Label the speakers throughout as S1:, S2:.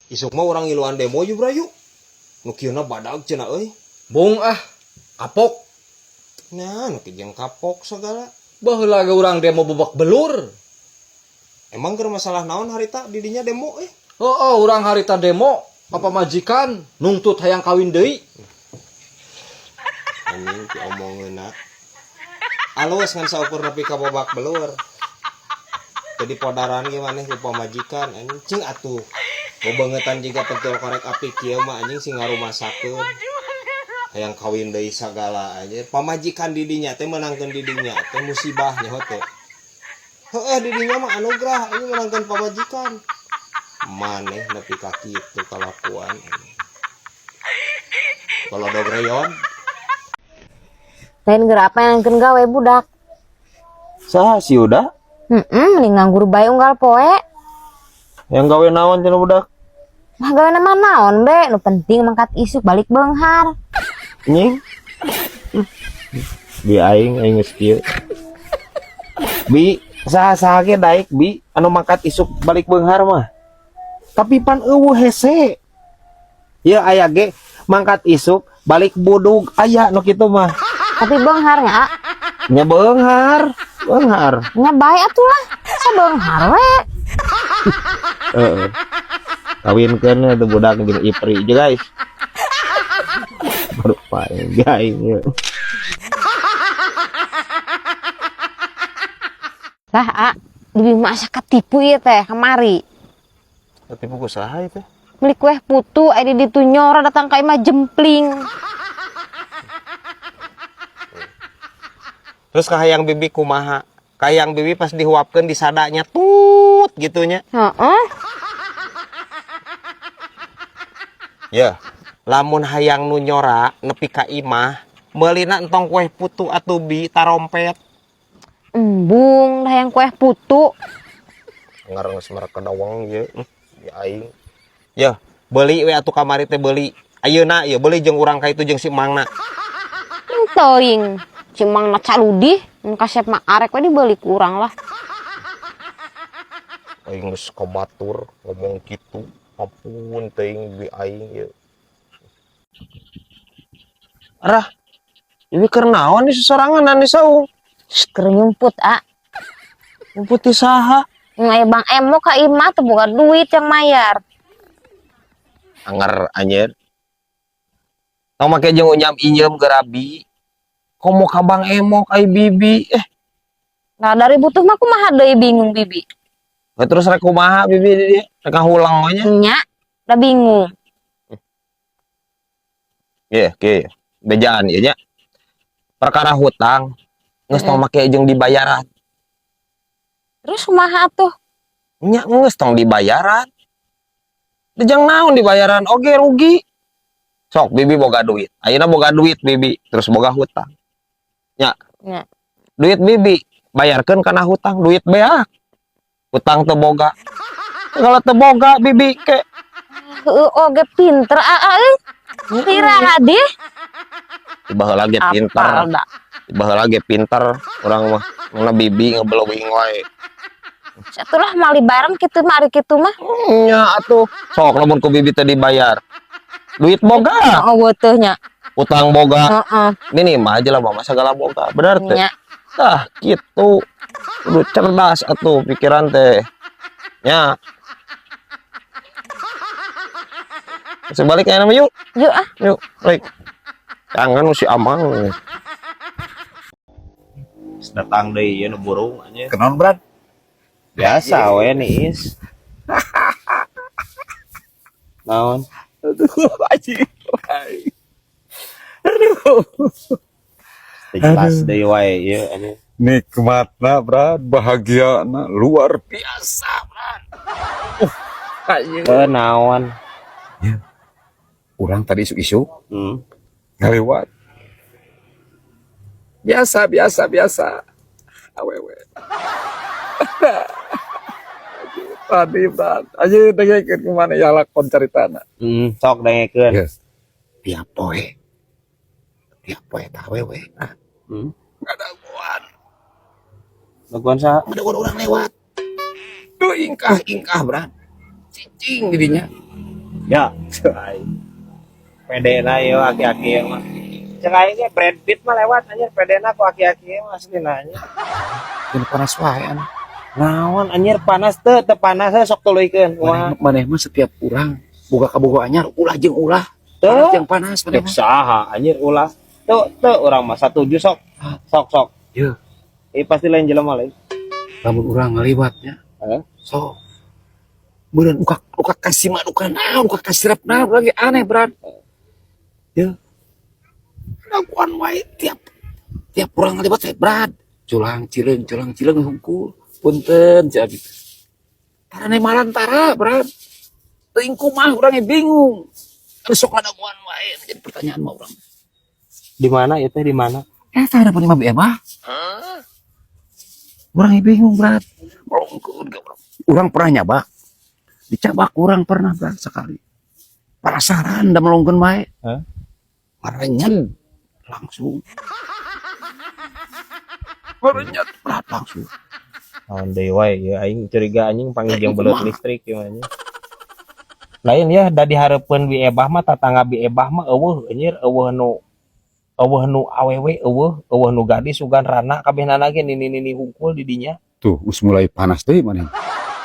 S1: Isuk mah urang ngiluan demo yu bra yu. Nu kieuna badag cenah euy.
S2: Bung ah, kapok.
S1: Nah, nu jeung kapok segala.
S2: Baheula ge urang demo bebek belur.
S1: Emang keur masalah naon harita didinya demo euy?
S2: Heeh, urang harita demo ka pamajikan nungtut hayang kawin deui.
S1: Anjing ti omongeunna. Alus ngan saukur nepi ka babak belur. Jadi podaran ge maneh ku pamajikan anjing cing atuh. Bebeungetan jiga pentil korek api kieu mah anjing sing ngarumasakeun. Hayang kawin deui sagala anjir. Pamajikan didinya teh meunangkeun didinya teh musibah nyaho teh. Heeh didinya mah anugerah anjing meunangkeun pamajikan. Maneh nepi ka kitu kalakuan anjing. Kolodog reyon.
S3: Lain geura apa yang gawe budak.
S1: Saha si Uda?
S3: Heeh, mending nganggur bae unggal poe.
S1: Yang gawe naon cenah budak?
S3: Mah gawe nama naon be, nu penting mangkat isuk balik beunghar.
S1: Nying. Bi aing aing geus kieu. Bi, saha-saha ge daek bi anu mangkat isuk balik beunghar mah. Tapi pan euweuh hese. Ya aya ge mangkat isuk balik budug aya nu kitu mah.
S3: Tapi beunghar nya,
S1: Nya beunghar, beunghar.
S3: Nya bae atuh lah. Sa beunghar we.
S1: Heeh. Kawinkeun tuh budak jeung Ipri juga guys. Baru pae bi aing ieu.
S3: Lah, a, bibi mah asa katipu ieu teh kamari.
S1: Katipu ku saha ieu teh?
S3: Beli kue putu aya di ditu nyora datang ka imah jempling.
S1: Terus kahayang bibi kumaha? Kahayang bibi pas dihuapkeun disadanya tut gitunya.
S3: Heeh.
S1: Ya, lamun hayang nu nyora nepi ka imah, meulina entong kue putu atuh bi tarompet.
S3: Embung hayang kue putu.
S1: Ngar geus merek kedawang ieu, bi aing. Ya, beuli we atuh kamari teh beuli. Ayeuna ieu beuli jeung urang ka itu jeung si Mangna.
S3: Teuing. Si Mangna caludih, mun kasep mah arek we dibeli ku urang lah.
S1: Aing geus ka batur ngomong kitu. Ampun teuing bi aing ieu. Arah, ini keur naon di sosorangan di saung?
S3: Keur nyumput, a.
S1: Nyumput ti saha?
S3: Aya Bang Emo ka imah teu boga duit yang mayar.
S1: Anger anjir. Tong make jeung unyam inyeum geura bi. Komo ka Bang Emo ka bibi eh.
S3: Nah dari butuh mah kumaha deui bingung bibi.
S1: Nah, terus rek kumaha bibi di dieu? Rek ngahulang we nya.
S3: Nya, da bingung.
S1: Ye, oke. Bejaan ieu nya. Perkara hutang geus tong make jeung dibayaran.
S3: Terus kumaha atuh?
S1: Nya geus tong dibayaran. Dejang naon dibayaran oge rugi. Sok bibi boga duit. Ayeuna boga duit bibi, terus boga hutang. Nya.
S3: Nya.
S1: Duit bibi bayarkeun kana hutang, duit beak. Hutang teu boga. Kalau teu boga bibi ke.
S3: Heueuh oge pinter aa euy. Pira hadih?
S1: Baheula ge pinter.
S3: Apal da.
S1: Baheula ge pinter urang mah. Mana bibi ngeblowing wae.
S3: Satulah mali bareng kitu mah ari kitu mah.
S1: Nya atuh. Sok lamun ku bibi teh dibayar. Duit boga.
S3: Oh, teuh nya.
S1: Utang boga.
S3: Heeh.
S1: Ini mah aja lah mama segala boga. Benar teh?
S3: Nya.
S1: Tah kitu. Kudu cerdas atuh pikiran teh. Nya. Sebalik aya nama yuk.
S3: Yuk ah.
S1: Yuk, baik. Jangan si Amang. Datang deui ieu nu burung anjir.
S4: Kenaon, Brad?
S1: Biasa we nih, Is. Naon?
S4: Aduh, anjing. Aduh.
S1: Jelas deui wae ieu anjing.
S4: Nikmatna, Brad, bahagiana luar biasa, Brad. Anjing.
S1: Naon?
S4: Ya. Urang tadi isuk-isuk. Ngalewat. Biasa, biasa, biasa. Awewe. Tadi, Brad. Aja dengekeun kemana ya lakon caritana.
S1: Sok dengekeun.
S4: Yes. Tiap poe. Tiap poe tah awewe. Nah. Ngadaguan.
S1: Daguan saha?
S4: Ngadaguan urang lewat. Duh ingkah, ingkah, Brad. Cicing didinya.
S1: Ya, cek aing. Pedena ieu aki-aki mah. Cek aing ge Brad Pitt mah lewat anjir, pedena ku aki-aki mah aslina anjir.
S4: Jadi panas wae anu.
S1: Naon anjir, panas teu? Teu panas we, sok tuluykeun.
S4: Maneh
S1: Kumaha?
S4: Maneh mah setiap urang boga kabogoh anyar ulah jeung ulah.
S1: Teu.
S4: Panas jeung panas maneh
S1: Cek
S4: mah.
S1: saha anjir ulah? Teu, teu, urang mah satuju, sok. Sok, sok.
S4: Ye.
S1: Eh, pasti lain jelema lain.
S4: Lamun urang ngaliwatnya.
S1: Hah?
S4: So. Meureun uka uka kasih mah uka naon, uka kasirap naon lagi aneh, Brad. Ya. Lakuan wae tiap tiap urang ngaliwat teh, Brad. Culang cileung, culang cileung hungkul. Punten cek abi. Tara malan tara, Brad. Teuing kumaha urang ge bingung. Anu sok ngadaguan wae jadi pertanyaan mah urang.
S1: Di mana itu, di mana?
S4: Eh, tara pun imah mah. Urang ge bingung, Brad. Melongkeun ka urang. Urang pernah nyabak. Dicabak urang pernah, Brad, sekali. Penasaran da melongkeun wae.
S1: Hah?
S4: Marenyet langsung. Marenyet, Brad, langsung.
S1: Naon deui wae ya, aing curiga anjing panggil jeung belut listrik ieu mah anjing. Lain ya, da dihareupeun Bi Ebah mah, tatangga Bi Ebah mah euweuh anjir, euweuh nu awewe, euweuh euweuh nu gadis, sugan rana kabehnana ge nini-nini hungkul di dinya.
S4: Tuh, geus mulai panas deui maneh.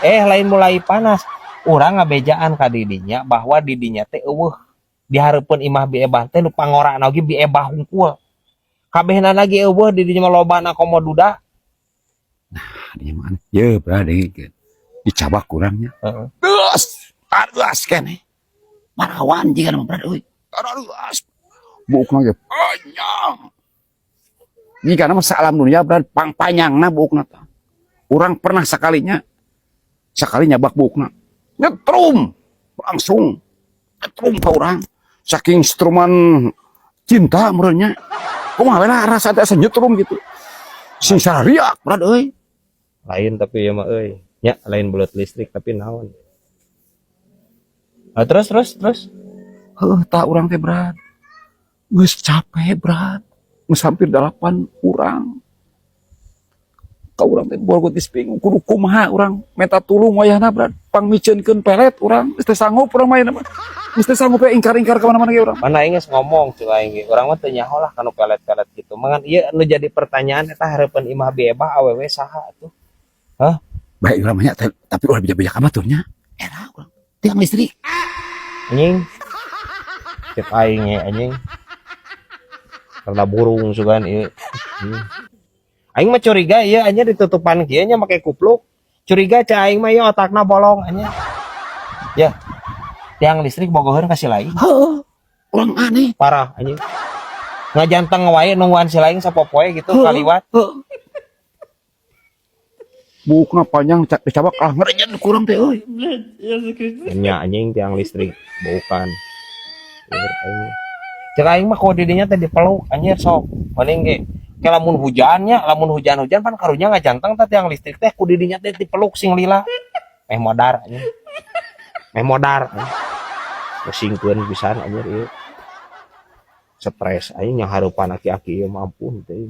S1: Eh, lain mulai panas. Urang ngabejaan ka didinya bahwa di dinya teh euweuh, dihareupeun imah Bi Ebah teh nu pangorana oge Bi Ebah hungkul. Kabehnana ge euweuh di dinya mah, lobana komo duda.
S4: Dinya mah aneh. Ye, Brad, dengekeun. Dicabak urangnya.
S1: Heeh.
S4: Gas, aduas keneh. Marawan jiga mah, Brad euy. Aduas. Buukna ge panjang. Jika nama salam dunia, Brad, pang panjangna buukna tah. Urang pernah sekalinya sekali nyabak buukna. Nyetrum langsung. Nyetrum ka urang. Saking struman cinta meureunnya. Kumaha we lah rasa teh asa nyetrum gitu. Sing riak, Brad euy.
S1: Lain tapi ya mah euy. Nya lain belut listrik tapi naon? Ah, terus terus terus.
S4: Heuh, tah urang teh, Brad. Geus capek, Brad. Geus hampir 8 urang. Ka urang teh boga geus bingung kudu kumaha urang minta tulung wayahna, Brad. Pangmiceunkeun pelet urang geus teu sanggup urang mah ayeuna mah. Geus teu sanggup we ingkar-ingkar ka mana-mana ge urang.
S1: Mana aing geus ngomong cek aing ge. Urang mah teu nyaho lah kanu pelet-pelet gitu. Mangan ieu anu jadi pertanyaan eta hareupeun imah Bi Ebah awewe saha atuh?
S4: Baik urang mah nya, tapi ulah beja-beja ka batur nya. Era urang. Tiang listrik.
S1: Anjing. Cek aing ge anjing. Karena burung sugan ieu. Aing mah curiga ieu anjir ditutupan kieu nya make kupluk. Curiga cek aing mah ieu otakna bolong anjir. Ya. Tiang listrik bogoheun ka si lain.
S4: Heuh. Urang aneh.
S1: Parah anjing. Ngajanteng wae nungguan si lain sapopoe gitu kaliwat.
S4: Heuh. Buukna panjang dicabak ah ngerenyet ku urang teh euy.
S1: Nya anjing tiang listrik bukan. Aing. Cek aing mah kalau didinya teh dipeluk anjir, sok. Paling ge kayak lamun hujannya, lamun hujan-hujan pan karunya ngajanteng teh tiang listrik teh, ku didinya teh dipeluk sing lila. Meh modar anjing. Meh modar anjing. Pusingkeun pisan anjir ieu. Stres aing yang hareupan aki-aki ieu mah, ampun teh.